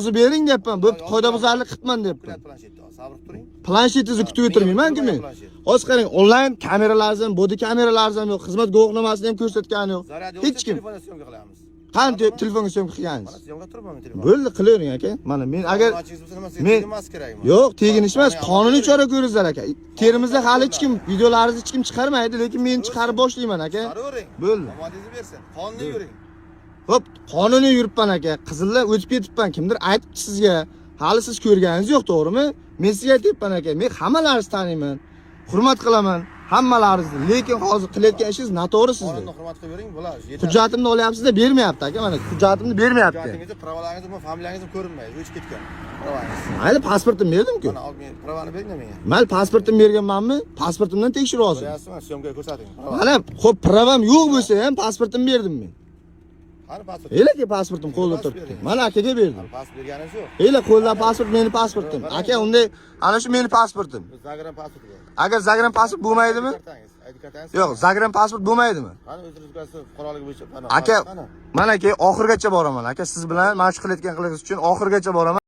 Yozib bering deyapman. Bo'pti, qoidabuzarlik qilibman deyapman. Kulyapti planshetni. Sabr qilib turing. Planshetingizni kutib o'tirmayman-ku men. Planshet. Hozir qarang, onlayn kameralaringiz ham, bodi kameralaringiz ham yo'q, xizmat guvohnomasini ham ko'rsatgani yo'q. Zaryad yo'q. Hech kim. Telefonda съёмка qilamiz. Qani telefonga съёмка qilganingiz? Mana съёмка turibman men telefon. Bo'ldi, qilavering, aka. Mana men agar Omonatchingiz bo'lsa, nima sizga teginmas kerakmi? Yo'q, tegin ish emas, qonuniy chora ko'ringizlar, aka. Termizda hali hech kim videolaringizni hech kim chiqarmaydi, lekin men chiqarib boshlayman, aka. Chiqaravering. Bo'ldi. Omadingizni bersin. Qonuniy yuring. Xo'p, qonuniy yuribman, aka. Qizillar o'tib ketibman. Kimdir aytibdi sizga. Hali siz ko'rganingiz yo'q, to'g'rimi? Men sizga aytyapman, aka. Men hammalaringizni taniyman. Hurmat qilaman hammalaringizni. Lekin hozir qilayotgan ishingiz noto'g'ri sizni. Qonunni hurmat qilib yuring, bo'ladi. Yetadi. Hujjatimni olyapsiz-da, bermayapti, aka. Mana hujjatimni bermayapti. Hujjatingizni, права laringiz, familiyangiz ham ko'rinmaydi. O'chib ketgan. Права ngiz. Mayli, pasportimni berdim-ku. Mana olib, men права ni bering menga. Mayli, pasportimni berganmanmi? Pasportimdan tekshirib olsin. Ko'ryapsizmi? Съёмка ko'rsating. Права. Mana, xo'p, права m yo'q bo'lsa ham pasportimni berdim men. Qani pasport? Ela aka, pasportim qo'lda turibdi. Mana akaga berdim. Pasport berganingiz yo'q. Ela qo'ldan pasport meni pasportim. Aka, unday ana shu meni pasportim. Загран pasport bu. Agar загран pasport bo'lmaydimi? ID kartangiz, ID kartangiz. Yo'q, загран pasport bo'lmaydimi? Qani o'z respublikasi fuqaroligi bo'yicha mana. Aka, Qani. mana aka, oxirigacha boraman. Aka, siz bilan mana shu qilayotgan qilig'ingiz uchun oxirigacha boraman.